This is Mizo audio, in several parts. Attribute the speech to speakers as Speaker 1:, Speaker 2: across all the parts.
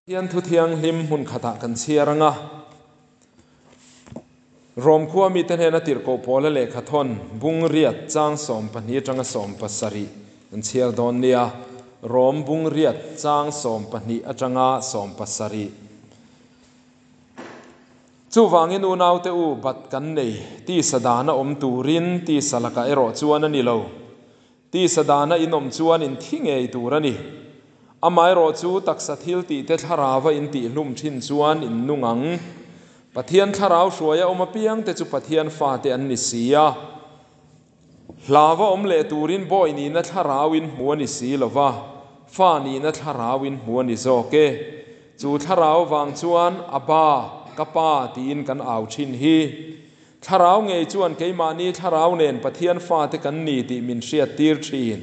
Speaker 1: Pathian thu thianghlim hmun khatah kan chhiar ang a, Rom khua mite hnena tirhkoh pawla lehkhathawn bungriat chang 12 atanga 17 kan chhiar dawn nia. Rom bungriat chang 12 atanga 17. Chuvangin unaute u bat kan nei, tisa dana awm turin tisa lakah erawh chuan a ni lo. Tisa dana in awm chuan in thi ngei tur a ni. Amaherawhchu taksa thil tihte thlarauva in tihhlum thin chuan in nung ang. Pathian thlarau hruaia awm apiangte chu Pathian fate an ni si a. Hlauva awm leh turin bawi nihna thlarau in hmu a ni si lo va, fa nihna thlarau in hmu a ni zawk e. Chu thlarau vang chuan, Abba, ka Pa tiin kan au thin hi. Thlarau ngei chuan keimahni thlarau nen Pathian fate kan ni tih min hriattir thin.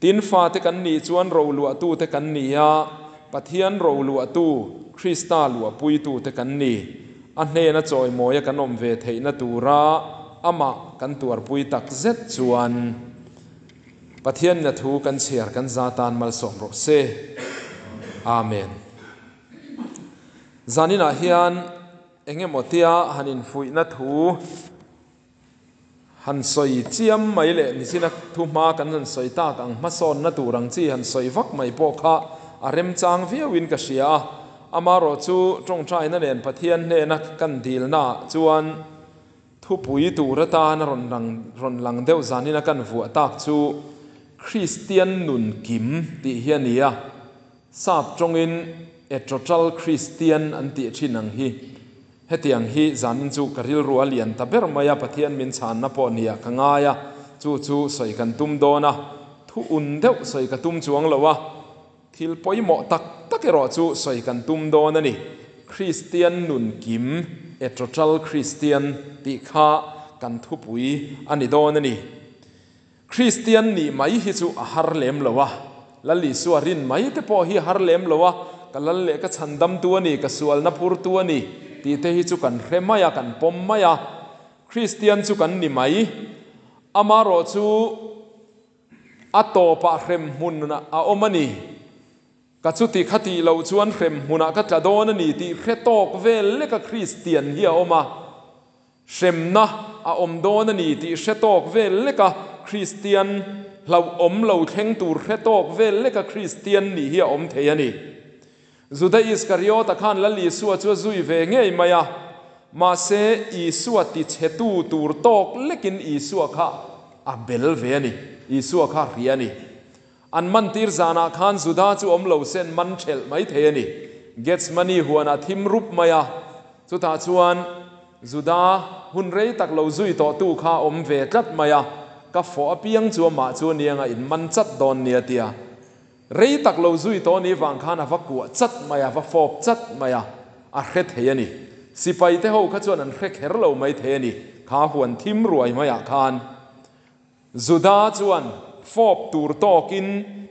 Speaker 1: Tin, fate kan nih chuan roluahtute kan ni a, Pathian roluahtu, Krista luahpuitute kan ni. A hnena chawimawia kan awm ve theihna tura amah kan tuarpui tak zet chuan Pathian na thu kan chhiar kan za tan malsawm rawh se. Amen. Zaninah hian Eng emaw tia han infuihna thu han sawi chiam mai leh nichina thu hma kan han sawi tak ang hmasawnna tur ang chi han sawi vak mai pawh kha a remchang viauin ka hria a. Amaherawh chu tawngtaina nen Pathian hnena kan dilnaah chuan thupui tur atana rawn lang rawn lang deuh zanina kan vuah tak chu Kristian nun kim tih hi a ni a. Sap tawngin a total Christian an tih thin ang hi. Hetiang hi zanin chu ka rilru a lian ta ber mai a, Pathian min chhanna pawh nia ka ngai a, chu chu sawi kan tum dawn a, thu un deuh sawi ka tum chuang lo a, thil pawimawh tak tak erawh chu sawi kan tum dawn a ni. Christian nun kim, a total Christian, tih kha kan thupui a ni dawn a ni. Kristian nih mai hi chu a har lem lo a, Lal Isua rin mai te pawh hi a har lem lo a, ka lal leh ka chhandamtu a ni, ka sualna phurtu a ni tih te hi chu kan hre mai a, kan pawm mai a, Kristian chu kan ni mai. Amaherawh chu a tawpah hremhmun a awm a ni. Ka chuti kha tih loh chuan hremhmunah ka tla dawn a ni tih hre tawk vel leka Kristian hi a awm a. Hremna a awm dawn a ni tih hre tawk vel leka Kristian, hlauhawm lo thleng tur hre tawk vel leka Kristian nih hi a awm thei a ni. Juda Iskariota khan Lal Isua chu a zui ve ngei mai a, mahse Isua tichhetu tur tawk lekin Isua kha a bel ve a ni, Isua kha a hria a ni. An mantir zanah khan Juda chu awm lo sen man thelh mai thei a ni. Gethsemane huanah thim rup mai a, chutah chuan Juda hun rei tak lo zui tawhtu kha awm ve tlat mai a, ka fawh apiang chu amah chu anianga in man chat dawn nia tia. Rei tak lo zui tawh ni vang khan a va kuah chat mai a, va fawp chat mai a, a hre thei a ni. Sipaite ho kha chuan an hre kher lo mai thei a ni, kha huan thim ruai maiah khan. Juda chuan fawp tur tawkin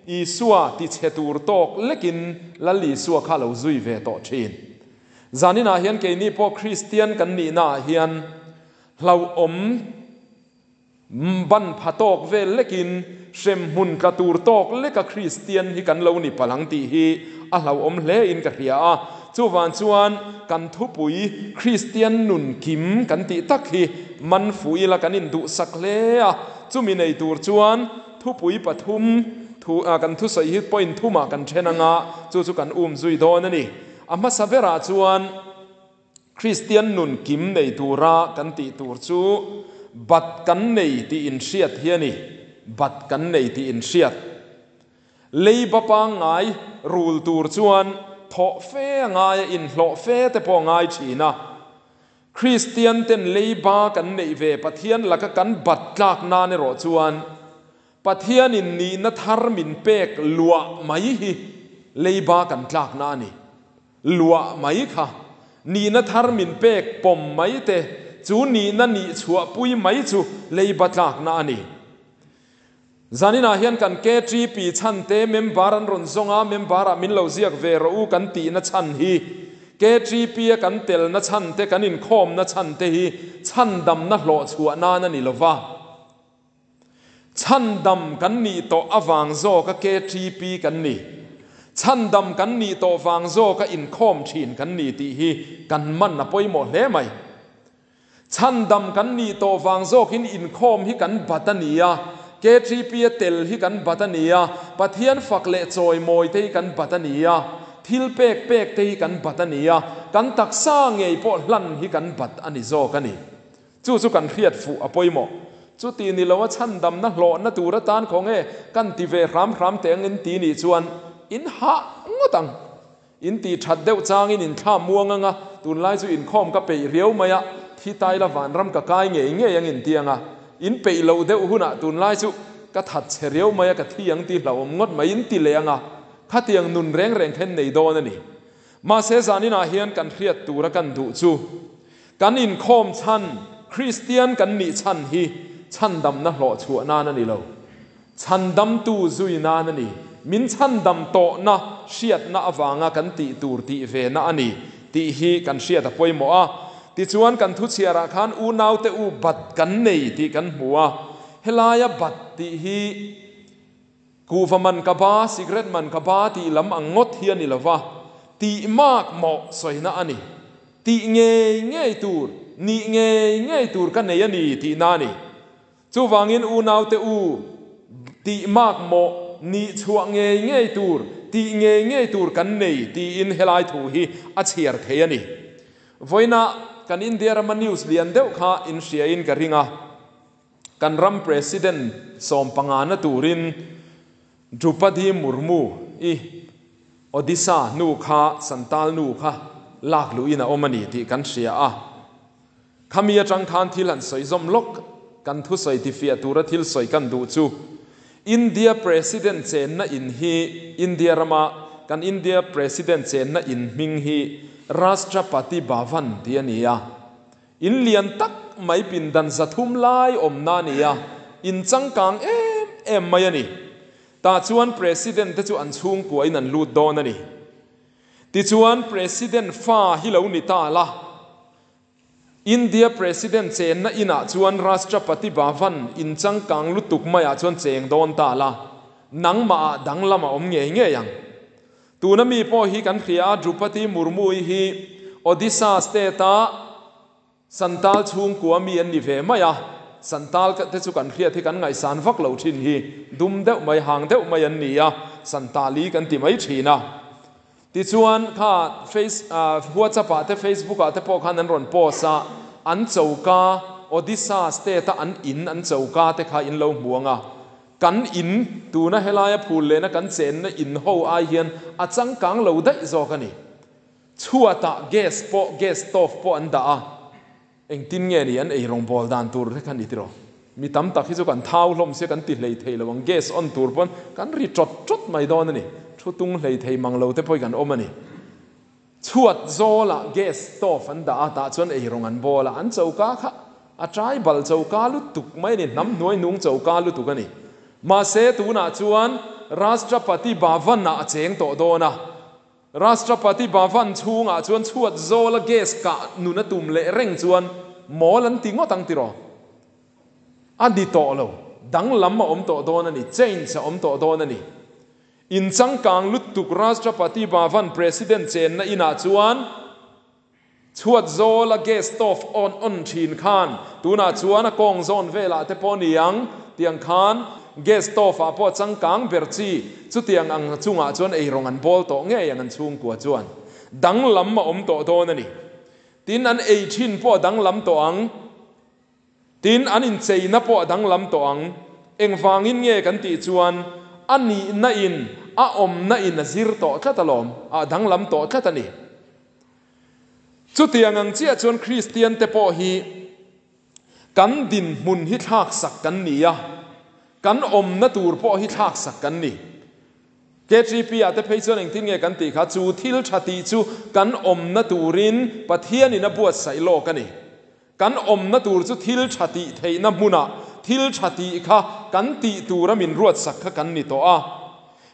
Speaker 1: Isua tichhe tur tawk lekin Lal Isua kha lo zui ve tawh thin. Zaninah hian keini pawh Kristian kan nihnaah hian hlauhawm ban pha tawk vel lekin hremhmun tla tur tawk leka Kristian hi kan lo ni palh ang tih hi a hlauhawm hle in ka hria a. Chuvang chuan kan thupui Kristian nun kim kan tih tak hi man fuh ila kan induhsak hle a, chumi nei tur chuan thupui pathum thu kan thusawi hi point thumah kan then anga chu chu kan um zui dawn a ni. A hmasa berah chuan Kristian nun kim nei tura kan tih tur chu bat kan nei tih inhriat hi a ni, bat kan nei tih inhriat. Leiba pangngai rul tur chuan thawh fe a ngai a, inhlawh fe te pawh a ngai thin a. Kristian ten leiba kan neih ve Pathian laka kan bat tlak nan erawh chuan Pathianin nihna thar min pek luah mai hi leiba kan tlakna a ni. Luah mai kha nihna thar min pek pawm mai te chu nihna nih chhuahpui mai chu leiba tlakna a ni. Zaninah hian kan KTP chhante member an rawn zawng a, member ah min lo ziak ve rawh u kan tihna chhan hi KTP a kan telna chhante, kan inkhawmna chhante hi chhandamna hlawhchhuah nan a ni lo va. Chhandam kan nih tawh avang zawka KTP kan ni. Chhandam kan nih tawh vang zawka inkhawm thin kan ni tih hi kan man a pawimawh hle mai. Chhandam kan nih tawh vang zawkin inkhawm hi kan bat a ni a, KTP a tel hi kan bat a ni a, Pathian fak leh chawimawi te hi kan bat a ni a, thil pek pek te hi kan bat a ni a, kan taksa ngei pawh hlan hi kan bat a ni zawk a ni. Chu chu kan hriat fuh a pawimawh. Chuti ni lo a chhandamna hlawhna tur atan khawnge kan ti ve hram hram teh angin ti nih chuan in hah ngawt ang. In tih that deuh changin in thla muang anga tunlai chu inkhawm ka peih riau mai a, thi taila vanram ka kai ngei ngei ang intiang a, in peih loh deuh hunah tunlai chu ka that chhe riau mai a ka thi ang ti hlauhawm ngawt mai in ti leh anga khatiang nun reng reng kha in nei dawn a ni. Mahse zaninah hian kan hriat tura kan duh chu kan inkhawm chhan Kristian kan nih chhan hi chhandamna hlawhchhuah nan a ni lo. Chhandamtu zui nan a ni. Min chhandam tawhna hriatna avanga kan tih tur tih ve na a ni tih hi kan hriat a pawimawh a. Tichuan kan thuchhiarah khan unaute u bat kan nei tih kan hmu a. Helaia bat tih hi kuhva man ka ba, cigarette man ka ba tih lam ang ngawt hi a ni lova, tih mak mawh sawina a ni. Tih ngei ngei tur, nih ngei ngei tur ka nei a ni tihna a ni. Chuvangin unaute u, tih mak mawh, nih chhuah ngei ngei tur, tih ngei ngei tur kan nei tiin helai thu hi a chhiar thei a ni. Vawiina kan India rama news lian deuh kha in hriain ka ring a, kan ram President sawmpangana turin Drupadi Murmu i Odisha nu kha Santal nu kha lak luhin a awm a ni tih kan hria a. Khami atang khan thil han sawi zawm lawk, kan thusawi tifiah tura thil sawi kan duh chu India President chenna in hi India rama kan India President chenna in hming hi Rashtrapati Bhavan tih a ni a. In lian tak mai pindan 300 lai awmna a ni a, in changkang em em mai a ni. Tah chuan President te chu an chhungkua in an lut dawn a ni. Tichuan President fa hi lo ni ta la. India President chenna inah chuan Rashtrapati Bhavan in changkang lutuk maiah chuan cheng dawn ta la, nangmah ah danglam a awm ngei ngei ang. Tuna mi pawh hi kan hria a, Drupati Murmu-i hi Odisha state-a Santal chhungkua mi an ni ve mai a, Santal te chu kan hriat hi kan ngaihsan vak lo thin hi, dum deuh mai, hang deuh mai an ni a, Santali kan ti mai thin a. Tichuan kha face WhatsApp ah te Facebook ah te pawh khan an rawn post a, an choka Odisha state a an in an choka te kha in lo hmu ang a, kan in tuna helaia phul lehna kan chenna in ho ai hian a changkang lo daih zawk a ni. Chhuatah gas pawh gas stove pawh an dah a. Engtin nge ni an ei rawngbawl dan tur te kha ni tiraw? Mi tam tak hi chu kan thau hlawm sia kan ti hlei thei lo ang, gas on tur pawn kan ri tawt tawt mai dawn a ni. Thu tung hlei thei mang lo te pawh hi kan awm a ni. Chhuat zawlah gas stove an dah a, tah chuan ei rawng an bawl a, an choka kha a tribal choka lutuk mai a ni, hnam hnuai nung choka lutuk a ni. Mahse tunah chuan Rashtrapati Bhavan-ah a cheng tawh dawn a. Rashtrapati Bhavan chhungah chuan chhuat zawla gas kah nun a tum leh reng chuan mawl an ti ngawt ang tiraw? A ni tawh lo. Danglam a awm tawh dawn a ni. Change a awm tawh dawn a ni. In changkang lutuk Rashtrapati Bhavan President chenna inah chuan Chhuat zawla gas stove on on thin khan tunah chuan a kawng zawn velah te pawh ni ang tiang khan gas stove ah pawh changkang ber chi chutiang ang chungah chuan eirawng an bawl tawh ngei ang an chhungkua chuan danglam a awm tawh dawn a ni. Tin an ei thin pawh a danglam tawh ang. Tin an incheina pawh a danglam tawh ang. Engvangin nge kan tih chuan a nihna in a awmna in a zir tawh tlat alawm, a danglam tawh tlat a ni. Chutiang ang chiah chuan Kristiante pawh hi kan dinhmun hi thlaksak kan ni a, kan awmna tur pawh hi thlaksak kan ni. KTP ah te phei chuan engtin nge kan tih kha? Chu thil tha tih chu kan awmna turin Pathianin a buatsaih lawk a ni. Kan awmna tur chu thil tha tih theihna hmunah thil tha tih kha kan tih tura min ruatsak kha kan ni tawh a.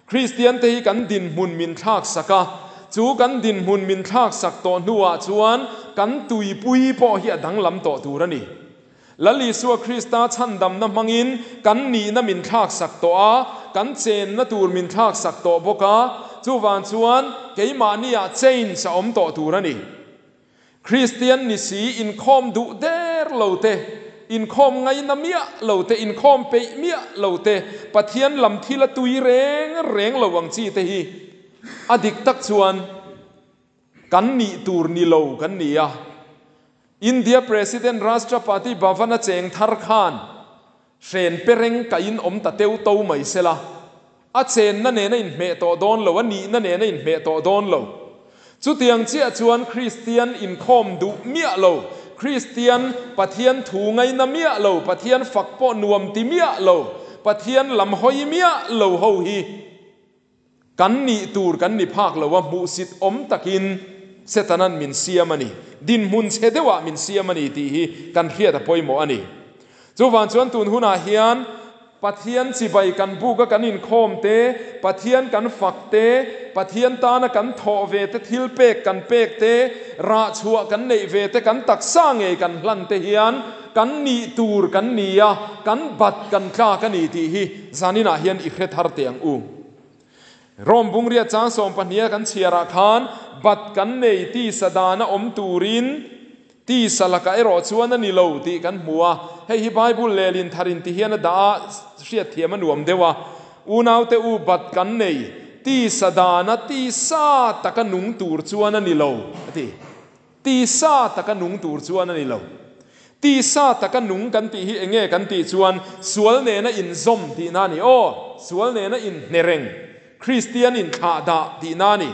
Speaker 1: Kristiante hi kan dinhmun min thlaksak a, chu kan dinhmun min thlaksak tawh hnuah chuan kan tuipui pawh hi a danglam tawh tur a ni. Lal Isua Krista chhandamna hmangin kan nihna min thlaksak tawh a, kan chenna tur min thlaksak tawh bawk a. Chuvang chuan keimahniah change a awm tawh tur a ni. Kristian ni si inkhawm duh der lo te, inkhawm ngaina miah lo te, inkhawm peih miah lo te, Pathian lam thil a tui reng reng lo ang chi te hi a dik tak chuan kan nih tur ni lo kan ni a. India President Rashtrapati Bhavan a cheng thar khan hren pereng kain awm ta teu to mai sela. A chenna nena inhmeh tawh dawn lo, a nihna nena inhmeh tawh dawn lo. Chutiang chiah chuan Kristian inkhawm duh miah lo, Kristian Pathian thu ngaina miah lo, Pathian fak pawh nuam ti miah lo, Pathian lam hawi miah lo ho hi kan nih tur kan ni phak lo a, hmuhsit awm takin Setanan min siam a ni, dinhmun chhe deuhah min siam a ni tih hi kan hriat a pawimawh a ni. Chuvang chuan tun hunah hian Pathian chibai kan buka kan inkhawm te, Pathian kan fak te, Pathian tana kan thawh ve te, thil pek kan pek te, rah chhuah kan neih ve te, kan taksa ngei kan hlan te hian kan nih tur kan ni a, kan bat kan tlak a ni tih hi zaninah hian i hre thar teh ang u. Rom bungria chang 12 a kan chhiarah khan bat kan nei tisa dana awm turin tisa laka erawh chuan a ni lo tih kan hmu a. Hei hi Bible lelin tharin ti hian a dah a, hriat thiam a nuam deuh a. Unaute u bat kan nei tisa dana tisa taka nung tur chuan a ni lo a ti. Tisa taka nung tur chuan a ni lo. Tisa taka nung kan tih hi enge kan tih chuan sual nena inzawm tih na ni. Aw, sual nena inhnereng, Kristian inthlah dah tih na ni.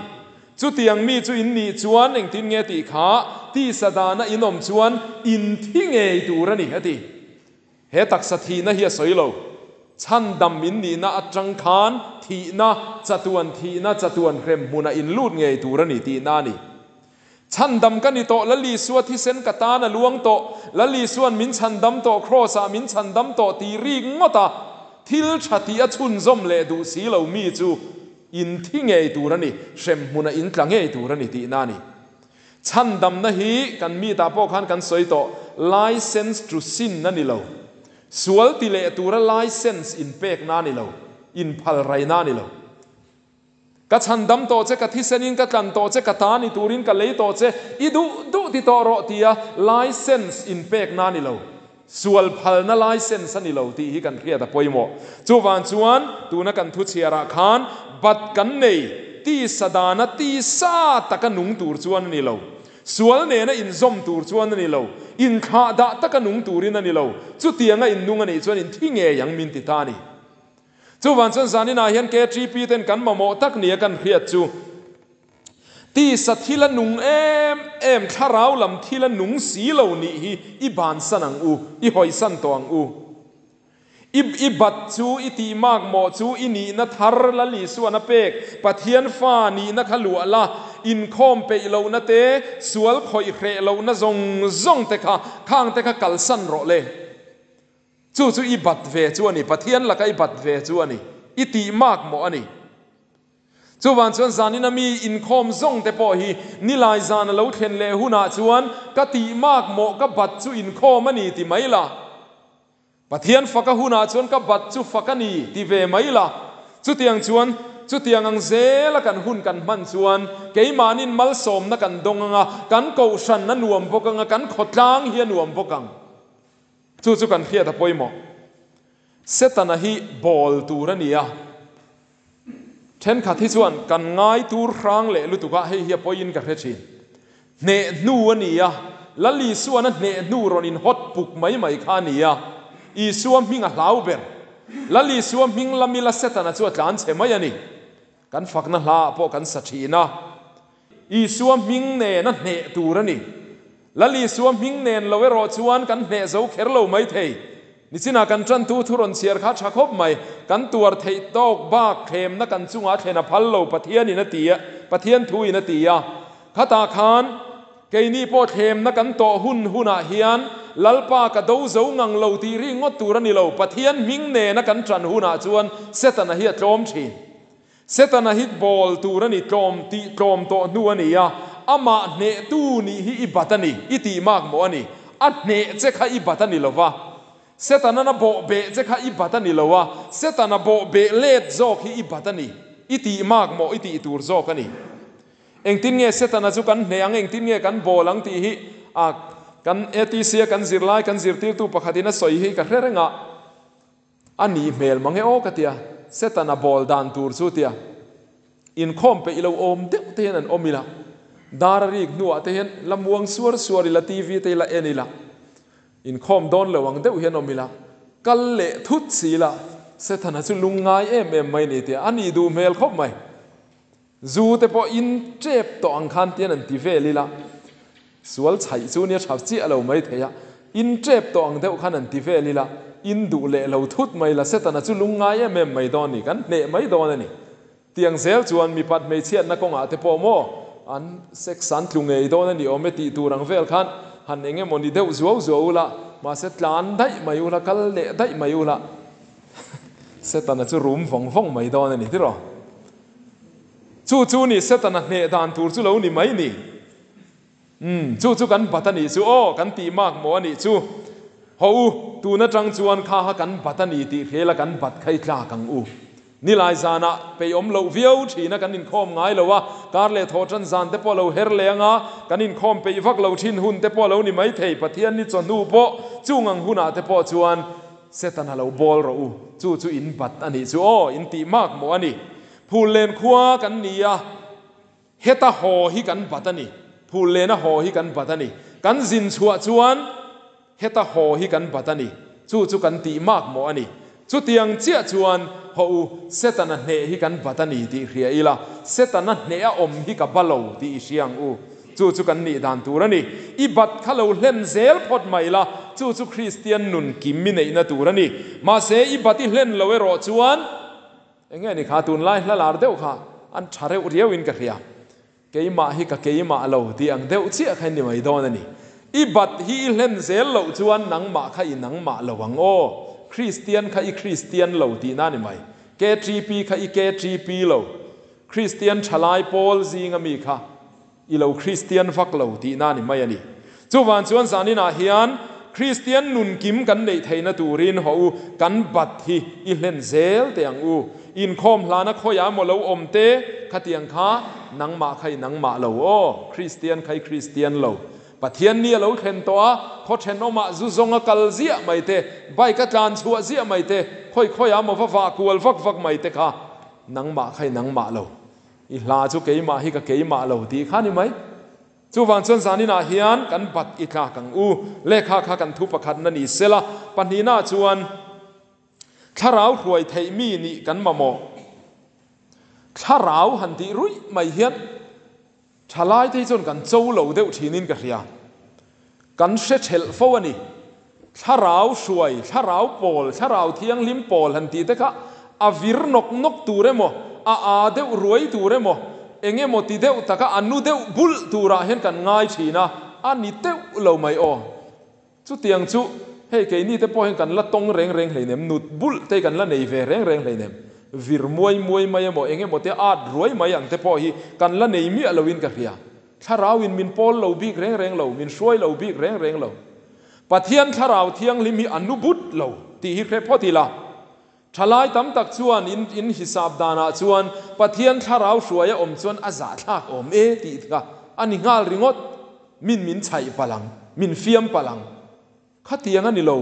Speaker 1: Chutiang mi chu in nih chuan engtin nge tih kha tisa dana in awm chuan in thi ngei tur a ni a ti. He taksa thihna hi a sawi lo. Chhandam in nihna atang khan thihna, chatuan thihna, chatuan hrem hmunah in lut ngei tur a ni tih na ni. Chhandam ka ni tawh, Lal Isua thisen ka tan a luang tawh, Lal Isua'n min chhandam tawh, Kraws ah min chhandam tawh tih rik ngawt a, thil tha tih a chhunzawm leh duh si lo mi chu in thi ngei tur a ni, hrem hmunah in tla ngei tur a ni tih na a ni. Chhandamna hi kan mi tah pawh khan kan sawi tawh, license to sin a ni lo. Sual ti leh tura license in pekna a ni lo, in phal raina a ni lo. Ka chhandam tawh che, ka thisenin ka tlan tawh che, ka ta ni turin ka lei tawh che, i duh duh ti tawh rawh tia license in pekna a ni lo. Sual phalna license a ni lo tih hi kan hriat a pawimawh. Chuvang chuan tuna kan thu chhiarah khan bat kan nei tisa dana tisa taka nung tur chuan a ni lo. Sual nena inzawm tur chuan a ni lo. Inthlah dah taka nung turin a ni lo. Chutianga innung a nih chuan inthi ngei ang min ti ta a ni. Chuvang chuan zaninah hian KTP ten kan mamawh tak nia kan hriat chu tisa thil a nung em em, thlarau lam thil a nung si lo nih hi i bansan ang u, i hawisan tawh ang u. I i bat chu, i tih mak mawh chu, i nihna thar Lal Isuan a pek, Pathian fa nihna kha luah la, inkhawm peih lohna te, sual khawih hreh lohna zawng zawng te kha, khang te kha kalsan rawh le. Chu chu i bat ve chu a ni, Pathian laka i bat ve chu a ni, i tih mak mawh a ni. Chuvang chuan zanina mi inkhawm zawng te pawh hi nilai zan a lo thlen leh hunah chuan ka tih mak mawh ka bat chu inkhawm a ni ti mai la. Pathian faka hunah chuan ka bat chu fak a ni ti ve mai la. Chutiang chuan chutiang ang zela kan hun kan hman chuan keimahnin malsawmna kan dawng anga, kan kohhran a nuam bawk anga, kan khawtlang hi a nuam bawk ang. Chu chu kan hriat a pawimawh. Setana hi bawl tur a ni a. Thenkhat hi chuan kan ngai tur hrang leh lutuk a, hei hi a pawiin ka hre thin. Hneh hnu a ni a, Lal Isuan a hneh hnu rawn in hawt puk mai mai kha a ni a. Isua hming a hlau ber. Lal Isua hming lamila Setana chu a tlan chhe mai a ni. Kan fakna hla ah pawh kan sa thin a. Isua hming nen a hneh tur a ni. Lal Isua hming nen lo erawh chuan kan hneh zo kher lo mai thei. Nichinah kan tantu thu rawn chhiar kha tha khawp mai. Kan tuar theih tawk bak thlemna kan chungah thlen a phal lo Pathianin a ti a, Pathian thuin a ti a. Khatah khan keini pawh thlemna kan tawh hun hunah hian Lalpa ka do zo ngang lo tih ri ngawt tur a ni lo. Pathian hming nena kan tan hunah chuan Setana hi a tlawm thin. Setana hi bawl tur a ni, tlawm tih tlawm tawh hnu a ni a, amah hnehtu nih hi i bat a ni, i tih mak mawh a ni. A hneh che kha i bat a ni lo va, Setana na bawh beh che kha i bat a ni lo a, Setana bawh beh let zawk hi i bat a ni. I tih mak mawh i tih tur zawk a ni. Engtin nge Setana chu kan hneh ang, engtin nge kan bawl ang tih hi a kan ATC a kan zirlai kan zirtirtu pakhatin a sawi hi ka hre reng a, a nih hmel mang e aw ka tia, Setana bawl dan tur chu tia inkhawm peih lo awm deuh te hian an awm ila, dar a rik hnuah te hian la muang suar suar ila, TV te hi la en ila, inkhawm dawn lo ang deuh hian awm ila, kal leh thut si ila, Setana chu lungngai em em mai ni tia a nih duh hmel khawp mai. Zu te pawh in tep tawh ang khan tian an ti vel ila, sual chhaih chu nia tha chiah lo mai thei a, in tep tawh ang deuh khan an ti vel ila, in duh leh lo thut mai la, Setana chu lungngai em em mai dawn a ni, kan hneh mai dawn a ni. Tiang zel chuan mipat hmeichhiatna kawngah te pawh maw an sex an tlu ngei dawn a ni awm e tih tur ang vel khan han eng emaw ni deuh zuau zuau ula, mahse tlan daih mai ula, kal leh daih mai ula, Setana chu rum vawng vawng mai dawn a ni tiraw? Chu chu ni Setana hneh dan tur chu lo ni mai ni. Umm, chu chu kan bat a nih chu aw, kan tih mak maw a nih chu. Haw u, tun atang chuan kha kha kan bat a ni tih hrial a kan bat khai tlak ang u. Nilai zanah peihawm loh viau thin a kan inkhawm ngai lo a, kar leh thawh tan zan te pawh a lo her leh ang a, kan inkhawm peih vak lo thin hun te pawh a lo ni mai thei, Pathian ni chawhnu pawh chung ang hunah te pawh chuan Setana lo bawl rawh u, chu chu in bat a nih chu aw, in tih mak maw a ni. Phullen khua kan ni a, heta haw hi kan bat a ni. Phullena haw hi kan bat a ni. Kan zin chhuah chuan heta haw hi kan bat a ni. Chu chu kan tih mak maw a ni. Chutiang chiah chuan haw u, Setana hneh hi kan bat a ni tih hria ila, Setana hneh a awm hi ka ba lo tih i hria ang u. Chu chu kan nih dan tur a ni. I bat kha lo hlen zel phawt mai la, chu chu Kristian nun kim i neihna tur a ni. Mahse, i bat i hlen lo erawh chuan eng nge ni kha tunlai hla lar deuh kha an tha reuh riauin ka hria. Keimah hi ka keimah lo tih ang deuh chiah kha i ni mai dawn a ni. I bat hi i hlen zel loh chuan nangmah kha i nangmah lo ang aw. Kristian kha i Kristian lo tihna a ni mai. KTP kha i KTP lo. Kristian thalai pawl zinga mi kha i lo Kristian vak lo tihna a ni mai a ni. Chuvang chuan zaninah hian Kristian nun kim kan neih theihna turin haw u, kan bat hi i hlen zel teh ang u. Inkhawm hlana khawiah emaw lo awm te khatiang kha nangmah kha i nangmah lo aw, Kristian kha i Kristian lo. Pathian ni a lo thlen tawh a, khaw thenawmah zu zawng a kal ziah mai te, bike a tlan chhuah ziah mai te, khawi khawiah emaw va vah kual vak vak mai te kha nangmah kha i nangmah lo. I hla chu keimah hi ka keimah lo tih kha ni mai. Chuvang chuan zaninah hian kan bat i tlak ang u. Lehkha kha kan thu pakhatna ni sela, pahnihna chuan thlarau hruai theih mi nih kan mamawh. Thlarau han tih ruih mai hian thalai te hi chuan kan cho lo deuh thinin ka hria. Kan hre thelh fo a ni. Thlarau hruai, thlarau pawl, thlarau thianghlim pawl han tih te kha a vir nawk nawk tur emaw, a aa deuh ruai tur emaw, eng emaw ti deuh taka a nu deuh bulh turah hian kan ngai thin a, a ni teuh lo mai aw. Chutiang chu hei keini te pawh hian kan la tawng reng reng hleinem, nut bulh te hi kan la nei ve reng reng hleinem, vir muai muai mai emaw, eng emaw te at ruai mai ang te pawh hi kan la nei miah loin ka hria. Thlarau in min pawl lo bik reng reng lo, min hruai lo bik reng reng lo. Pathian Thlarau Thianghlim hi a nu but lo tih hi hre phawt ila. Thalai tam tak chuan in in hisap danah chuan Pathian Thlarau hruai a awm chuan a zahthlak awm e tih kha a ni nghal ringawt. Min min chhaih palh ang, min fiam palh ang. Khatiang a ni lo.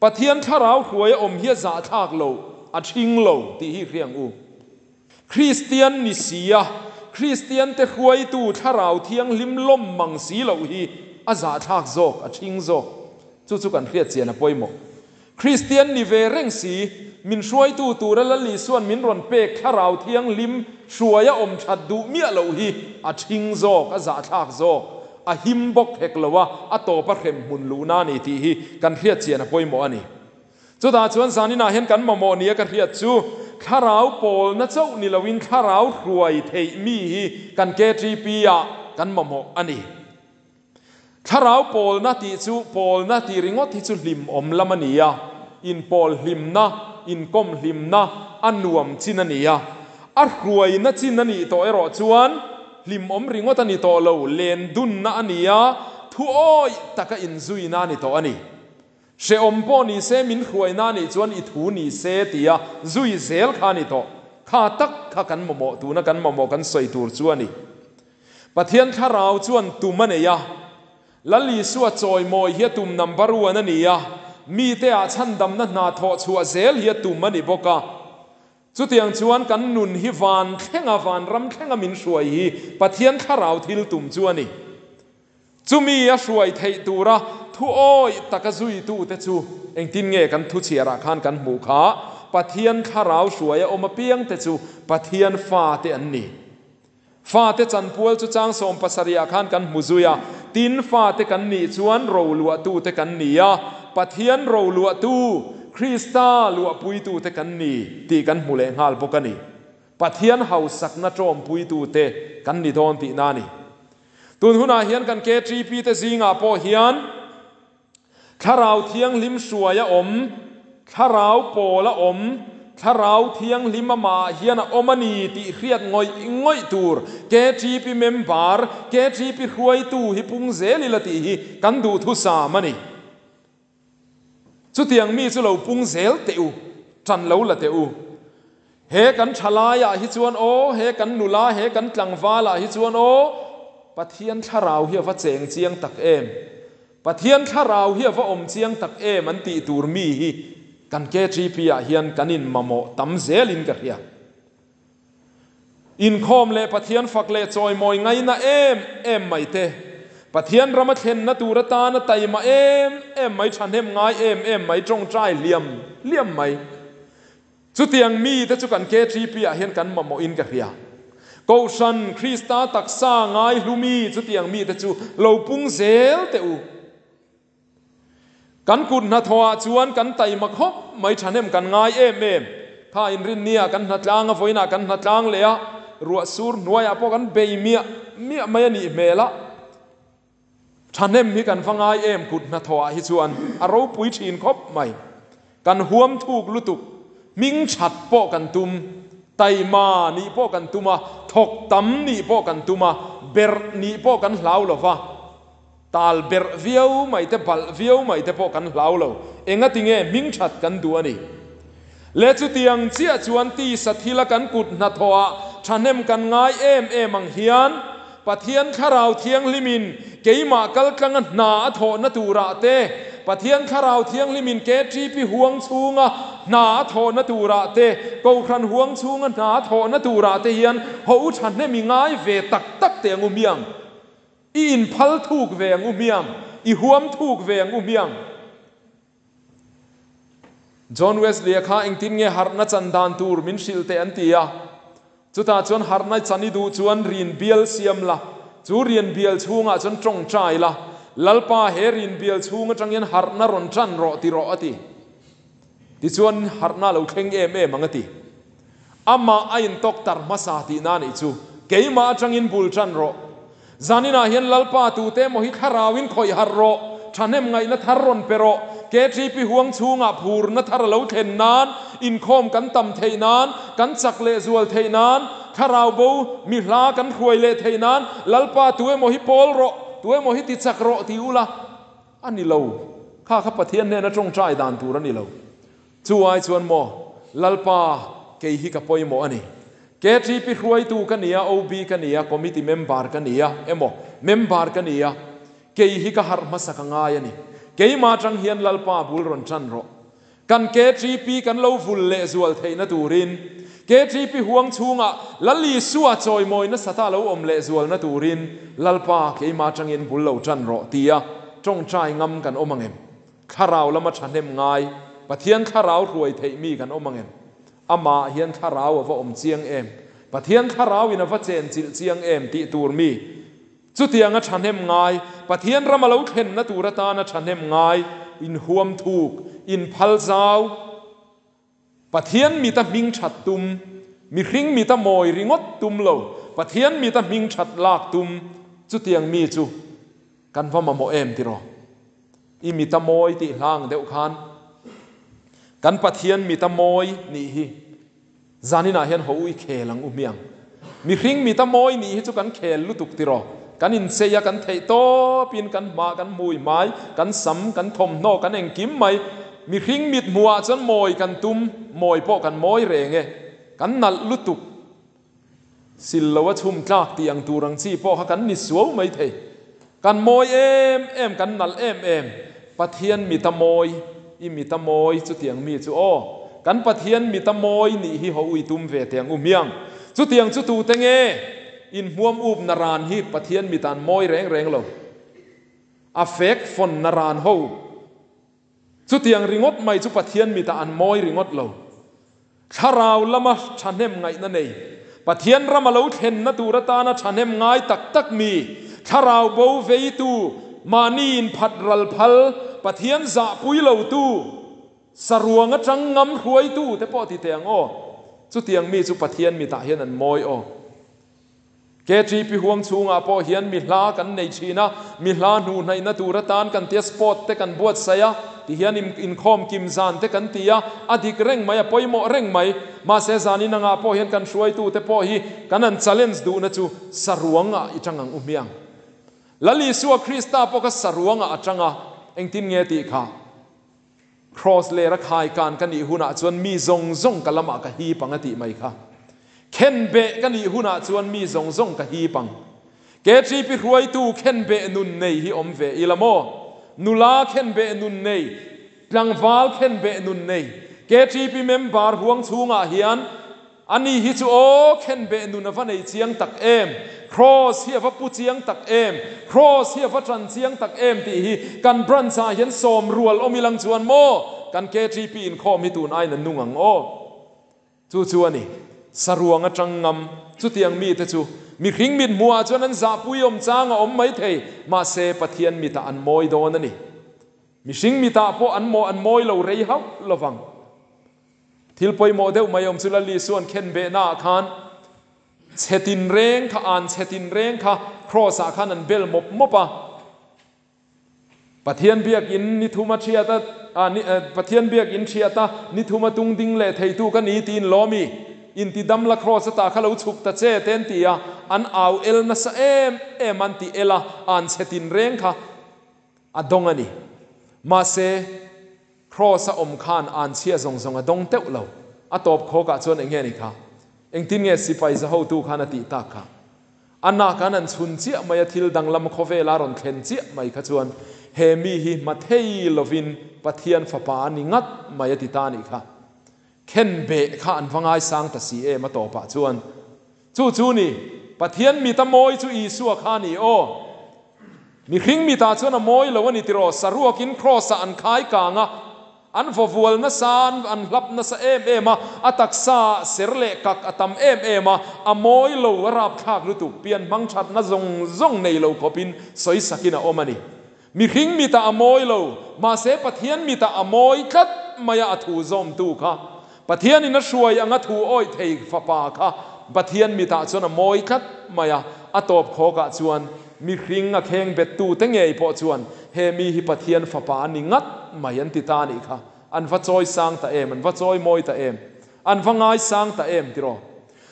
Speaker 1: Pathian Thlarau hruai a awm hi a zahthlak lo, a thing lo tih hi hriang u. Kristian ni sia, Kristian te hruaitu Thlarau Thianghlim lawm mang si loh hi a zahthlak zawk, a thing zawk. Chu chu kan hriat chian a pawimawh. Kristian ni ve reng si, min hruaitu tura Lal Isua'n min rawn pek Thlarau Thianghlim hruai a awm that duh miah loh hi a thing zawk, a zahthlak zawk, a him bawk hek lo a, a tawp a hrem hmun luhna a ni tih hi kan hriat chian a pawimawh a ni. Chutah chuan zaninah hian kan mamawh nia ka hriat chu Thlarau pawlna chauh ni loin Thlarau hruai theih mi hi kan KTP-ah kan mamawh a ni. Thlarau pawlna tih chu pawlna tih ringawt hi chu hlimawm lam a ni a, inpawl hlimna, inkawm hlimna a nuam chin a ni a. A hruaina chin a nih tawh erawh chuan hlimawm ringawt a ni tawh lo, len dunna a ni a, thu awih taka inzuina a ni tawh a ni. Hrehawm pawh ni se min hruaina a nih chuan i thu ni se tia zui zel kha a ni tawh. Kha tak kha kan mamawh tuna kan mamawh kan sawi tur chu a ni. Pathian thlarau chuan tum a nei a, Lal Isua chawimawi hi a tum number one a ni a, mite ah chhandamna hna thawh chhuah zel hi a tum a ni bawk a. Chutiang chuan kan nun hi van thlenga vanram thlenga min hruai hi Pathian thlarau thil tum chu a ni. Chumi a hruai theih tura thu awih taka zuitute chu engtin nge kan thuchhiarah khan kan hmuh kha? Pathian thlarau hruai a awm apiangte chu Pathian fate an ni. Fate chanpual chu chang 70ah khan kan hmu zui a, tin fate kan nih chuan roluahtute kan ni a, Pathian roluahtu, Krista luahpuitute kan ni tih kan hmu leh nghal bawk a ni. Pathian hausakna ṭawmpuitute kan ni dawn tihna a ni. Tun hunah hian kan KTP te zingah pawh hian Thlarau Thianghlim hruai a awm, Thlarau pawl a awm, Thlarau Thianghlim amah hian a awm a ni tih hriat ngawih ngawih tur KTP member, KTP hruaitu hi pung zel ila tih hi kan duhthusam a ni. Chutiang mi chu lo pung zel teh u, ṭan lo la teh u. He kan ṭhalaiah hi chuan aw, he kan nula, he kan tlangvalah hi chuan aw, Pathian thlarau hi a va cheng chiang tak em! Pathian thlarau hi a va awm chiang tak em an tih tur mi hi kan KTP-ah hian kan inmamawh tam zelin ka hria. Inkhawm leh Pathian fak leh chawimawi ngaina em em mai te, Pathian rama thlenna tur atana taima em em mai, thahnem ngai em em mai, tawngtai hliam hliam mai. Chutiang mite chu kan KTP-ah hian kan mamawhin ka hria. Kohhran Krista taksa ngai hlumi chutiang mite chu lo pung zel teh u. Kan kut hnathawhah chuan kan taima khawp mai thahnem kan ngai em em. Kha inrinnia kan hnatlang a, vawiinah kan hnatlang leh a, ruah sur hnuaiah pawh kan bei miah miah mai a nih hmel a. Thahnem hi kan va ngai em kut hnathawhah hi chuan a ropui thin khawp mai. Kan huam thuk lutuk, hming that pawh kan tum, taima nih pawh kan tum a, thawk tam nih pawh kan tum a, berh nih pawh kan hlau lo va. Tal berh viau mai te, balh viau mai te pawh kan hlau lo. Engati nge hming that kan duh a ni? Le chutiang chiah chuan tisa thila kan kut hnathawhah thahnem kan ngai em em ang hian Pathian Thlarau Thianghlimin keimah kaltlanga hna a thawhna turah te, Pathian Thlarau Thianghlimin KTP huang chhunga hna a thawhna turah te, Kohhran huang chhunga hna a thawhna turah te hian ho thahnem i ngai ve tak tak teh ang u hmiang. I inphal thuk ve ang u hmiang. I huam thuk ve ang u hmiang. John Wesley-a kha engtin nge harhna chan dan tur min hrilh teh an ti a. Chutah chuan harhna chan i duh chuan rin bial siam la, chu rin bial chhungah chuan tawngtai la, Lalpa he rin bial chhung atang hian harhna rawn tan rawh ti rawh a ti. Tichuan harhna a lo thleng em em ang a ti. Amah a intawk tar hmasa tihna a nih chu. Keimah atangin bul tan rawh. Zaninah hian Lalpa tute emaw hi thlarauin khawih harh rawh, thahnem ngaihna thar rawn pe rawh, KTP huang chhungah phurna thar a lo thlen nan, inkhawm kan tam theih nan, kan chak leh zual theih nan, thlarau bo mi hla kan hruai leh theih nan, Lalpa tu emaw hi pawl rawh, tu emaw hi ti chak rawh ti ula a ni lo. Kha kha Pathian hnena tawngtai dan tur a ni lo. Chu ai chuan maw, Lalpa, kei hi ka pawimawh a ni. KTP hruaitu ka ni a, OB ka ni a, committee member ka ni a, emaw, member ka ni a, kei hi ka harh hmasa ka ngai a ni. Keimah atang hian Lalpa bul rawn tan rawh. Kan KTP kan lo vul leh zual theihna turin, KTP huang chhungah Lal Isua chawimawi nasa ta lo awm leh zualna turin Lalpa keimah atangin bul lo tan rawh tia tawngtai ngam kan awm ang em? Thlarau lama thahnem ngai, Pathian thlarau hruai theih mi kan awm ang em? Amah hian thlarau a va awm chiang em? Pathian thlarauin a va chen chilh chiang em tih tur mi? Chutianga thahnem ngai, Pathian rama lo thlenna tur atana thahnem ngai, inhuam thuk, inphal zau, Pathian mita hming that tum, mihring mita mawi ringawt tum lo, Pathian mita hming that lak tum, chutiang mi chu kan va mamawh em tiraw? I mita mawi tih hlang deuh khan kan Pathian mita mawi nih hi zaninah hian ho u i khel ang u hmiang. Mihring mita mawi nih hi chu kan khel lutuk tiraw? Kan inchei a, kan theih tawpin kan hma, kan hmui hmai, kan sam, kan thawmhnaw, kan engkim mai. Mihring mit hmuhah chuan mawi kan tum, mawi pawh kan mawi reng e. Kan nalh lutuk. Sil lo a chhum tlak tih ang tur ang chi pawh kha kan ni suau mai thei. Kan mawi em em, kan nalh em em. Pathian mita mawi, i mita mawi chutiang mi chu aw. Kan Pathian mita mawi nih hi ho ui tum ve teh ang u hmiang. Chutiang chu tute nge? Inhmuam up na ran hi Pathian mitan mawi reng reng lo. A fek fawn na ran ho. Chutiang ringawt mai chu Pathian mitah an mawi ringawt lo. Thlarau lama thahnem ngaihna nei, Pathian rama lo thlenna tur atana thahnem ngai tak tak mi, thlarau bo veitu, mahni inphat ral phal, Pathian zahpui lotu, saruang atang ngam hruaitu te pawh ti teh ang aw. Chutiang mi chu Pathian mitah hian an mawi aw. KTP huang chhungah pawh hian mi hla kan nei thin a, mi hla hnu hnaihna tur atan kan tia sport te kan buatsaih a, tihian inkhawm kim zan te kan ti a, a dik reng mai, a pawimawh reng mai. Mahse zanin angah pawh hian kan hruaitute pawh hi kan han challenge duhna chu saruangah i tang ang u hmiang. Lal Isua Krista pawh kha saruangah a tang a, engtin nge tih kha? Kraws lera khai kan ka nih hunah chuan mi zawng zawng ka lamah ka hip ang a tih mai kha. Khenbeh ka nih hunah chuan mi zawng zawng ka hip ang. KTP hruaitu khenbeh nun nei hi awm ve ila maw? Nula khenbeh nun nei, tlangval khenbeh nun nei, KTP member huang chhungah hian Ani hi chu aw, khenbeh nun a va nei chiang tak em! Kraws hi a va pu chiang tak em! Kraws hi a va tan chiang tak em tih hi kan branch-ah hian sawm rual awm ilang chuan maw kan KTP inkhawm hi tun aiin a nung ang aw. Chu chu a ni. Saruang atang ngam chutiang mite chu mihring mit hmuhah chuan an zahpui awm chang a awm mai thei, mahse Pathian mitah an mawi dawn a ni. Mihring mitah pawh an maw an mawi lo rei hauh lovang. Thil pawimawh deuh mai awm chu Lal Isua'n khenbehnaah khan chhe tinreng kha, an chhe tinreng kha Kraws-ah khan an bel mawp mawp a. Pathian biakin ni thuma thiat a, Pathian biakin thiat a, ni thuma tung ding leh theitu ka ni tiin lawmi intidam la Kraws ata kha lo chhuk ta che te an ti a, an au el nasa em em an ti el a, an chhe tinreng kha a dawng a ni. Mahse. Kraws a awm khan an chhia zawng zawng a dawng teuh lo. A tawp khawkah chuan eng nge ni kha? Engtin nge sipai zahotu khan a tih tak kha? A nak an an chhun chiah mai a thil danglam khawvela rawn thlen chiah mai kha chuan he mi hi hma thei lovin Pathian fapa a ni ngat mai a ti ta nih kha. Khenbeh kha an va ngaisang ta si em a tawpah chuan. Chu chu ni, Pathian mit a mawi chu Isua kha a ni aw. Mihring mitah chuan a mawi lo a ni tiraw, saruakin kraws-ah an khai kang a, an vaw vual nasa, an hlap nasa em em a, a taksaah ser leh kak a tam em em a, a mawi lo, a rapthlak lutuk, pian hmang thatna zawng zawng nei lo khawpin sawisakin a awm a ni. Mihring mitah a mawi lo, mahse Pathian mitah a mawi tlat mai a, a thu zawmtu kha. Pathianin a hruai anga thu awih thei fapa kha Pathian mitah chuan a mawi tlat mai a, a tawp khawkah chuan mihring a kheng bettute ngei pawh chuan he mi hi Pathian fapa a ni ngat mai an ti ta a nih kha. An va chawi sang ta em, an va chawi mawi ta em, an va ngai sang ta em tiraw?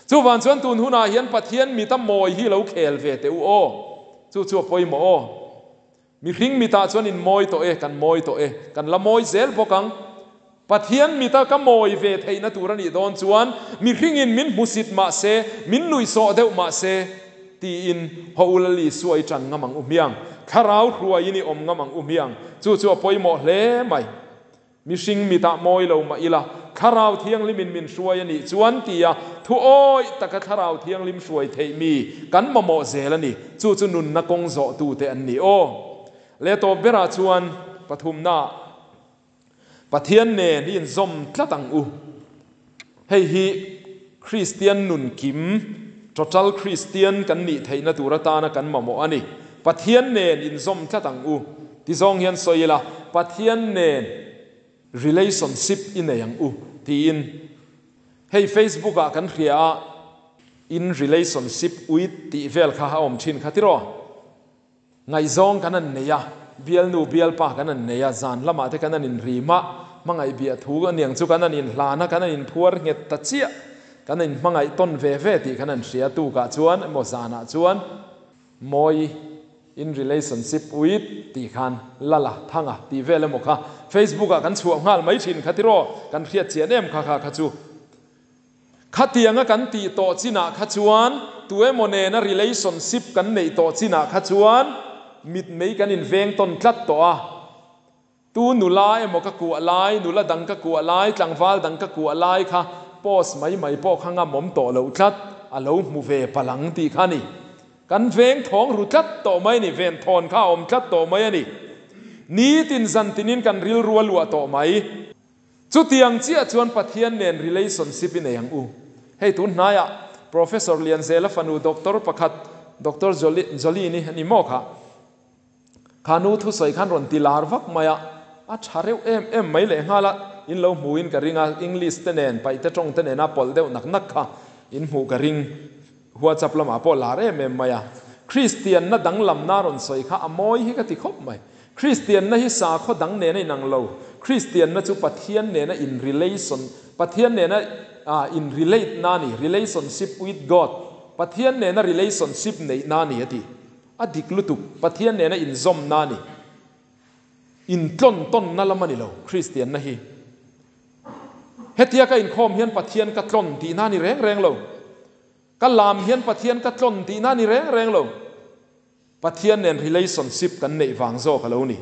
Speaker 1: Chuvang chuan tun hunah hian Pathian mita mawi hi lo khel ve teh u aw. Chu chu a pawimawh aw. Mihring mitah chuan in mawi tawh e, kan mawi tawh e, kan la mawi zel bawk ang. Pathian mita ka mawi ve theihna tur a nih dawn chuan mihringin min hmusit mah se, min nuihsawh deuh mah se, tiin haw u Lal Isua i ṭan ngam ang u hmiang, thlarau hruaiin i awm ngam ang u hmiang. Chu chu a pawimawh hle mai. Mihring mitah mawi lo mah ila, Thlarau Thianghlimin min hruai a nih chuan tia thu awih taka Thlarau Thianghlim hruai theih mi kan mamawh zel a ni. Chu chu nunna kawng zawhtute an ni aw. Leh tawp berah chuan pathumnaah Pathian nen i inzawm tlat ang u. Hei hi Kristian nun kim, total Christian, kan nih theihna tur atana kan mamawh a ni. Pathian nen inzawm tlat ang u. Ti zawng hian sawi ila, Pathian nen relationship i nei ang u tiin. Hei Facebook ah kan hria a, in relationship with tih vel kha a awm thin kha tiraw? Ngaihzawng kan an nei a, bialnu bialpa kan an nei a, zan lamah te kan an inrim a, hmangaih biah thu aniang chu kan an inhlan a, kan an inphuar nghet ta chiah, kan an inhmangaih tawn ve ve tih kan an hria tukah chuan emaw zanah chuan mawi in relationship with tih khan lala thanga tih vel emaw kha Facebook ah kan chhuah nghal mai thin kha tiraw kan hriat chian em kha kha kha chu. Khatianga kan tih tawh chinah kha chuan, tuemaw nena relationship kan neih tawh chinah kha chuan mitmei kan inveng tawn tlat tawh a. Tu nula emaw ka kuah lai, nula dang ka kuah lai, tlangval dang ka kuah lai kha post mai mai pawh kha ngamawm tawh loh tlat, a lo hmu ve palang tih kha a ni. Kan veng thawng ru tlat tawh mai a ni, venthawn kha a awm tlat tawh mai a ni. Nitin zantinin kan rilru a luah tawh mai. Chutiang chiah chuan Pathian nen relationship i nei ang u. Hei tun hnaiah Professor Lianzela fanu doctor pakhat Doctor Jolene-i a ni maw kha? Kha nu thusawi khan rawn ti lar vak mai a, a tha reuh em em mai lehnghal a, in lo hmuin ka ring a, English te nen, Paihte tawng te nena pawlh deuh nak nak kha in hmuh ka ring. WhatsApp lamah pawh lar em em mai a. Kristianna danglamna rawn sawi kha a mawi hi ka ti khawp mai. Kristianna hi sakhaw dang nena inang lo. Kristianna chu Pathian nena in relation, Pathian nena in relate na a ni, relationship with God, Pathian nena relationship neihna a ni a ti. A dik lutuk, Pathian nena inzawmna a ni. Intlawn tawnna lam a ni lo Kristianna hi. Hetia ka inkhawm hian Pathian ka tlawn tihna a ni reng reng lo. Ka lam hian Pathian ka tlawn tihna a ni reng reng lo. Pathian nen relationship kan neih vang zawk a lo ni.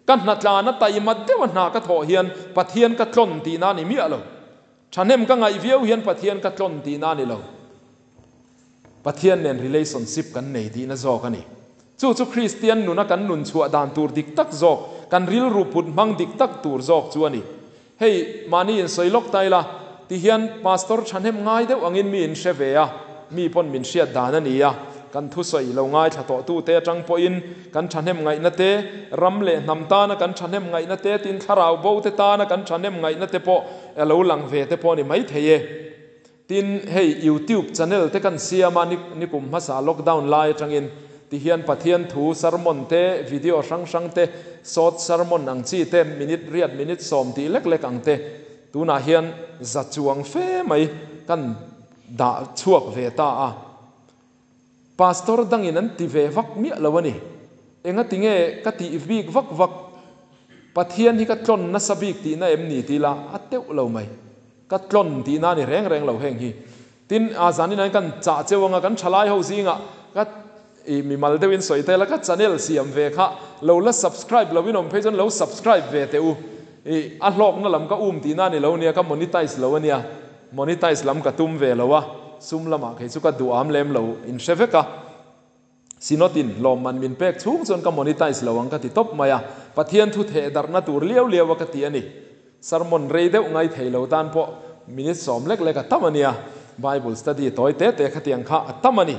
Speaker 1: Ka hnatlana taima deuha hna ka thawh hian Pathian ka tlawn tihna a ni miah lo. Thahnem ka ngaih viau hian Pathian ka tlawn tihna a ni lo. Pathian nen relationship kan nei tihna zawk a ni. Chu chu Kristian nuna kan nun chhuah dan tur dik tak zawk, kan rilru put hmang dik tak tur zawk chu a ni. Hei, mahni insawi lawk ta ila, ti hian Pastor thahnem ngai deuh angin mi in hre ve a, mi pawn min hriat dan a ni a, kan thusawi lo ngaithla tawhtute atang pawhin kan thahnem ngaihna te, ram leh hnam tana kan thahnem ngaihna te, tin thlarau bo te tana kan thahnem ngaihna te pawh a lo lang ve te pawh a ni maithei e. Tin, hei YouTube channel te kan siam a, nikum hmasa lockdown lai atangin ti hian Pathian thu sermon te, video hrang hrang te, short sermon ang chi te, minute riat minute sawm tih lek lek ang te tunah hian za chuang fe mai kan dah chhuak ve ta a. Pastor dangin an ti ve vak miah lo a ni. Enga tinge ka tih bik vak vak? Pathian hi ka tlawn nasa bik tihna em ni tih lah a teuh lo mai. Ka tlawn tihna a ni reng reng lo heng hi. Tin, a zanin an kan chah cheu anga kan thalai ho zingah ka i mimal deuhin sawi tel a, ka channel siam ve kha lo la subscribe lo in awm phei chuan lo subscribe ve teh u. I a hlawkna lam ka um tihna a ni lo nia, ka monetize lo a nia. Monetize lam ka tum ve lo a, sum lamah kei chu ka duham lem lo in hre vek a. Synod-in lawmman min pek chhung chuan ka monetize lo ang ka ti tawp mai a, Pathian thu theh darhna tur liau liau a ka ti a ni. Sermon rei deuh ngai thei lo tan pawh minute sawm lek lek a tam a nia, Bible study tawi te te khatiang kha a tam a ni.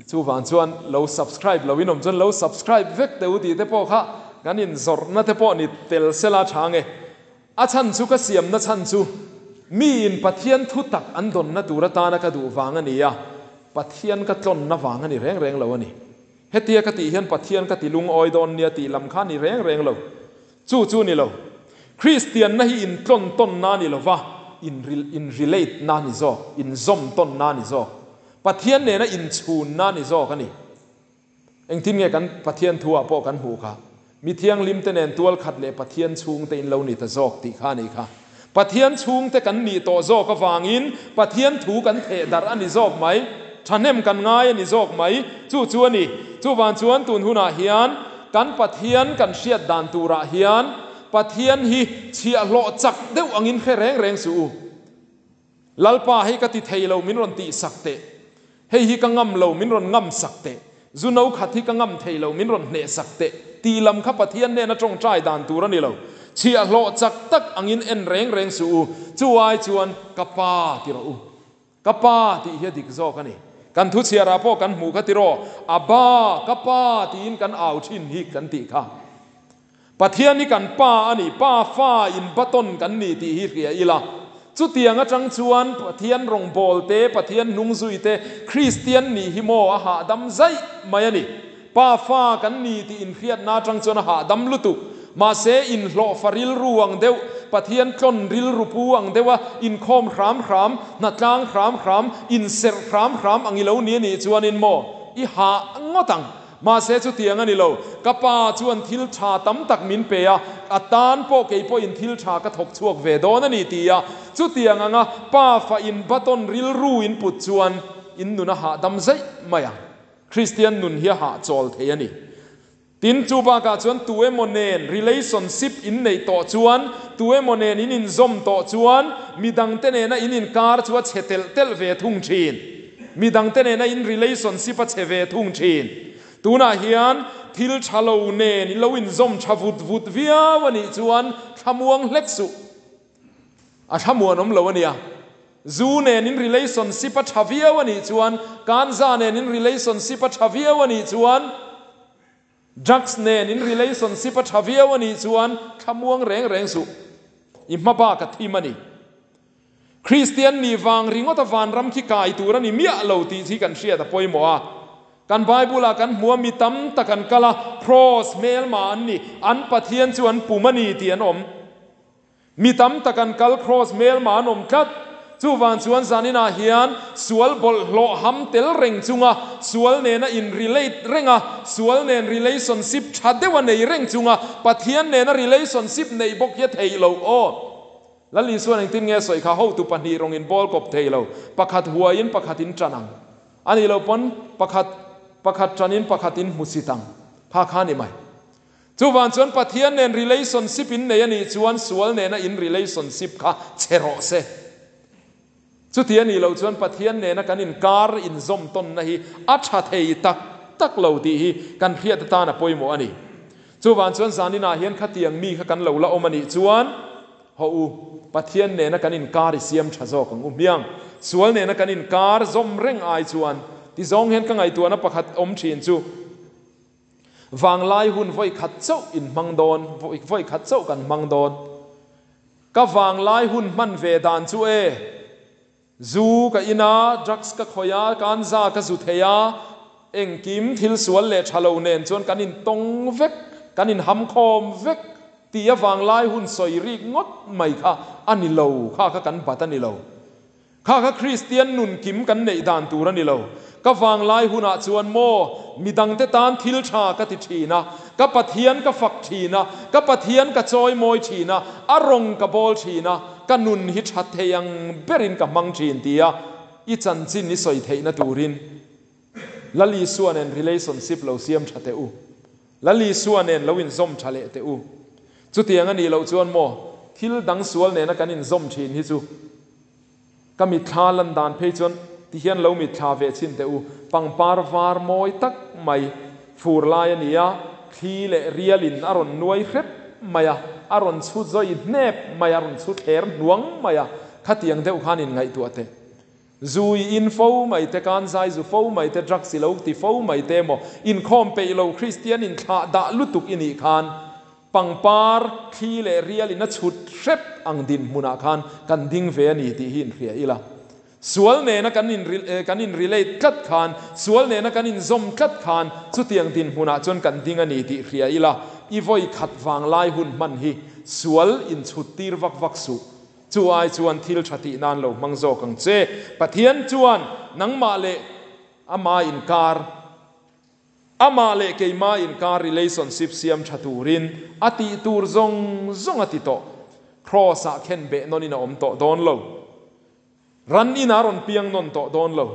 Speaker 1: Chuvang chuan lo subscribe lo in awm chuan lo subscribe vek teh u tih te pawh kha kan inzawrhna te pawh ni tel sela tha nge. A chhan chu ka siamna chhan chu miin Pathian thu tak an dawnna tur atana ka duh vang a ni a, Pathian ka tlawnna vang a ni reng reng lo a ni. Hetia ka tih hian Pathian ka ti lungawi dawn nia tih lam kha a ni reng reng lo. Chu chu ni lo. Kristianna hi intlawn tawnna a ni lo va, in relate na a ni zawk, inzawm tawnna a ni zawk. Pathian nena inchhunna a ni zawk a ni. Engtin nge kan Pathian thu ah pawh kan hmuh kha? Mi thianghlim te nen tual khat leh Pathian chhung te in lo ni ta zawk tih kha a nih kha. Pathian chhung te kan nih tawh zawk avangin Pathian thu kan theh darh a ni zawk mai, thahnem kan ngai a ni zawk mai, chu chu a ni. Chuvang chuan tun hunah hian kan Pathian kan hriat dan turah hian Pathian hi chhiahhlawh chak deuh angin hre reng reng suh u. Lalpa hei ka ti thei lo min rawn tih sak teh. Hei hi ka ngam lo min rawn ngam sak teh. Zu no khat hi ka ngam thei lo min rawn hneh sak teh. Tih lam kha Pathian hnena tawngtai dan tur a ni lo. Chhiahhlawh chak tak angin en reng reng suh u. Chu ai chuan ka pa ti rawh u. Ka pa tih hi a dik zawk a ni. Kan thu chhiarah pawh kan hmuh kha tiraw, Abba, ka pa tiin kan au thin hi kan tih kha. Pathian hi kan Pa a ni, Pa fa in baton kan ni tih hi hria ila. Chutiang atang chuan Pathian rawngbâwl te, Pathian hnungzui te, Kristian nih hi maw a hahdam zaih mai a ni. Pa fa kan ni tih inhriatna atang chuan a hahdam lutuk. Mahse, inhlawhfa rilru ang deuh, Pathian tlawn rilru pu ang deuha inkhawm hram hram, hnatlang hram hram, inserh hram hram ang i lo ni a nih chuanin maw i hah ngawt ang. Mahse chutiang a ni lo. Ka pa chuan thil tha tam tak min pe a, a tan pawh kei pawhin thil tha ka thawk chhuak ve dawn a ni ti a. Chutiang anga pa fa in baton rilru in put chuan in nun a hahdam zaih mai ang. Kristian nun hi a hahchawl thei a ni. Tin, chu bakah chuan tu emaw nen relationship in neih tawh chuan, tu emaw nen in inzawm tawh chuan midangte nena in inkar chu a chhe telh telh ve thung thin. Midangte nena in relationship a chhe ve thung thin. Tunah hian thil tha lo nen in lo inzawm tha vut vut viau a nih chuan thlamuang hlek suh. A thlamuanawm lo a nia. Zu nen in relationship a tha viau a nih chuan, kanza nen in relationship a tha viau a nih chuan, drugs nen in relationship a tha viau a nih chuan thlamuang reng reng suh. I hma bak a thim a ni. Kristian nih vang ringawta vanram khi kai tur a ni miah lo tih hi kan hriat a pawimawh a. Kan Bible-ah kan hmu a, mi tam tak an kal a, Kraws hmelma an ni, an Pathian chu an pum a ni tih an awm. Mi tam tak an kal cross hmelma an awm tlat. Chuvang chuan zaninah hian sual bawlhhlawh ham tel reng chunga sual nena in relate renga sual nen relationship tha deuha nei reng chunga Pathian nena relationship neih bawk hi a theih loh aw. Lal Isuan engtin nge sawi kha hotu pahnih rawng in bawl kawp thei lo, pakhat huaiin pakhat in tan ang. A nih loh pawn pakhat pakhat tanin pakhat in hmusit ang. Kha kha a ni mai. Chuvang chuan Pathian nen relationship in nei a nih chuan sual nena in relationship kha chhe rawh se. Chuti a nih loh chuan Pathian nena kan inkar inzawm tawnna hi a tha thei tak tak lo tih hi kan hriat atan a pawimawh a ni. Chuvang chuan zaninah hian khatiang mi kha kan lo la awm a nih chuan hawh u, Pathian nena kan inkar i siam tha zawk ang u hmiang. Sual nena kan inkar zawm reng ai chuan tizawng hian ka ngaihtuahna pakhat awm thin chu, Vanglai hun vawi khat chauh in hmang dawn, vawi khat chauh kan hmang dawn. Ka vanglai hun hman ve dan chu e, zu ka in a, drugs ka khawih a, kanza ka zu thei a, engkim thil sual leh tha lo nen chuan kan intawng vek, kan inhamkhawm vek tia vanglai hun sawi rik ngawt mai kha a ni lo, kha kha kan bat a ni lo. Kha kha Kristian nun kim kan neih dan tur a ni lo. Ka vanglai hunah chuan maw, midangte tan thil tha ka ti thin a, ka Pathian ka fak thin a, ka Pathian ka chawimawi thin a, a rawng ka bawl thin a, ka nun hi tha thei ang berin ka hmang thin tia i chanchin i sawi theihna turin Lal Isua nen relationship lo siam tha teh u. Lal Isua nen lo inzawm tha leh teh u. Chutiang a nih loh chuan maw, thil dang sual nena kan inzawm thin hi chu Ka mitthla lan dan phei chuan ti hian lo mitthla ve chhin teh u, pangpar var mawi tak mai fur lai a ni a, thli leh rialin a rawn nuai hrep mai a, a rawn chhu zawi hnep mai a, a rawn chhu thler hnuang mai a, khatiang deuh khan in ngaihtuah teh. Zu i in fo mai te, kan zai zu fo mai te, drugs i lo ti fo mai te emaw, inkhawm peih lo Kristian inthlah dah lutuk i nih khan, Pangpar, thli leh rial in a chhut hrep ang dinhmunah khan kan ding ve a ni tih hi inhria ila. Sual nena kan in kan in relate tlat khan, sual nena kan inzawm tlat khan chutiang dinhmunah chuan kan ding a ni tih hria ila. I vawi khat vanglai hun hman hi sual inchhut tir vak vak suh. Chu ai chuan thil tha tih nan lo hmang zawk ang che. Pathian chuan nangmah leh ama inkar. Amah leh keimah inkar relationship siam tha turin a tih tur zawng zawng a ti tawh. Kraws-ah khen beh nawnin a awm tawh dawn lo. Ran inah a rawn piang nawn tawh dawn lo.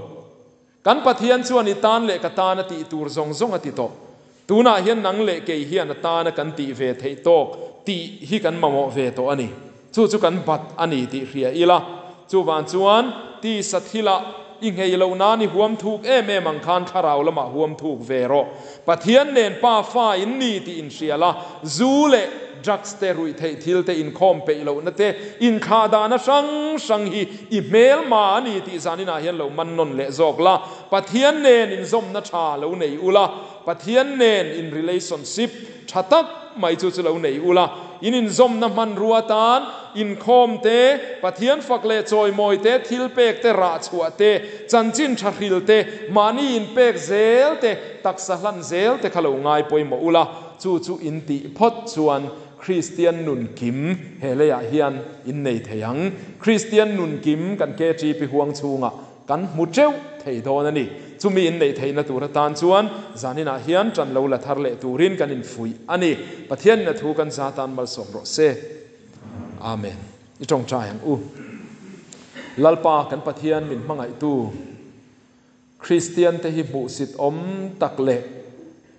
Speaker 1: Kan Pathian chuan i tan leh ka tan a tih tur zawng zawng a ti tawh. Tunah hian nang leh kei hian a tana kan tih ve theih tawk tih hi kan mamawh ve tawh a ni. Chu chu kan bat a ni tih hria ila. Chuvang chuan tisa thilah i nghei loh nan i huam thuk em em ang khan thlarau lamah huam thuk ve rawh. Pathian nen pa fa in ni tih inhria la, zu leh drugs te ruih theih thil te inkhawm peih lohna te inthlah dahna hrang hrang hi i hmelma a ni tih zaninah hian lo man nawn leh zawk la. Pathian nen inzawmna tha lo nei ula, Pathian nen in relationship tha tak mai chu chu lo nei ula, in inzawmna hmanrua tan inkhawm te, Pathian fak leh chawimawi te, thil pek te, rah chhuah te, chanchin tha hril te, mahni inpek zel te, taksa hlan zel te kha lo ngai pawimawh ula, chu chu in tih phawt chuan Kristian nun kim he leiah hian in nei thei ang. Kristian nun kim kan KTP huang chhungah kan hmu teuh thei dawn a ni. Chumi in neih theihna tur atan chuan zaninah hian ṭan lo la thar leh turin kan infuih a ni. Pathianin a thu kan za tan malsawm rawh se. Amen. I ṭawngṭai ang u. Lalpa kan Pathian min hmangaihtu Kristiante hi hmuhsit awm tak leh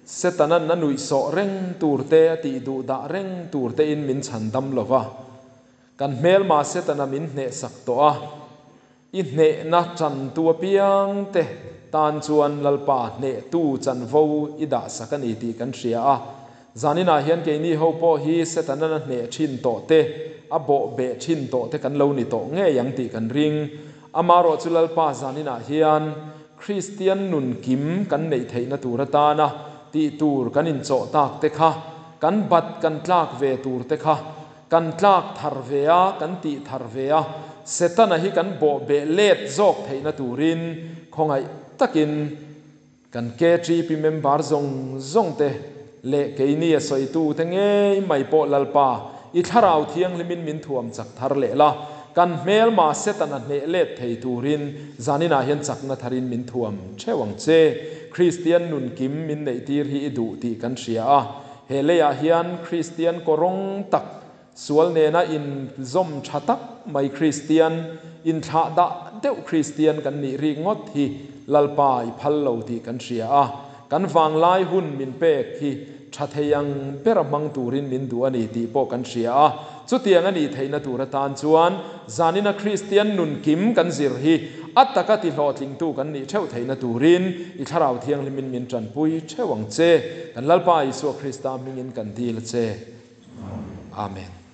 Speaker 1: Setanan a nuihsawh reng turte a tih duh dah reng turtein min chhan dam lo va. Kan hmelma Setana min hnehsak tawh a, i hnehna chantu apiangte tan chuan Lalpa hnehtu chanvo i dahsak a ni tih kan hria a. Zaninah hian keini ho pawh hi Setanan a hneh thin tawh te, a bawh beh thin tawh te kan lo ni tawh ngei ang tih kan ring. Amarawh chu Lalpa zaninah hian Kristian nun kim kan neih theihna tur atana tih tur kan inchawh tak te kha, kan bat kan tlak ve tur te kha kan tlak thar ve a, kan tih thar ve a, Setana hi kan bawh beh let zawk theihna turin khawngaih takin Kan KTP member zawng zawng te leh keini a sawitu te ngei mai pawh Lalpa, i Thlarau Thianghlimin min thuam chak thar leh la, kan hmelma Setana hneh let thei turin zaninah hian chakna tharin min thuam theuh ang che. Kristian nun kim min neihtir hi i duh tih kan hria a, he leiah hian Kristian kawrawng tak Sual nena inzawm tha tak mai Kristian, inthlah dah deuh Kristian kan nih rik ngawt hi Lalpa i phal lo tih kan hria a, kan vanglai hun min pek hi tha thei ang bera hmang turin min duh a ni tih pawh kan hria a. Chutiang a nih theihna tur atan chuan zanina Kristian nun kim kan zir hi a taka ti hlawhtlingtu kan nih theuh theihna turin i Thlarau Thianghlimin min tanpui theuh ang che. Kan Lalpa Isua Krista hmingin kan dil a che. Amen.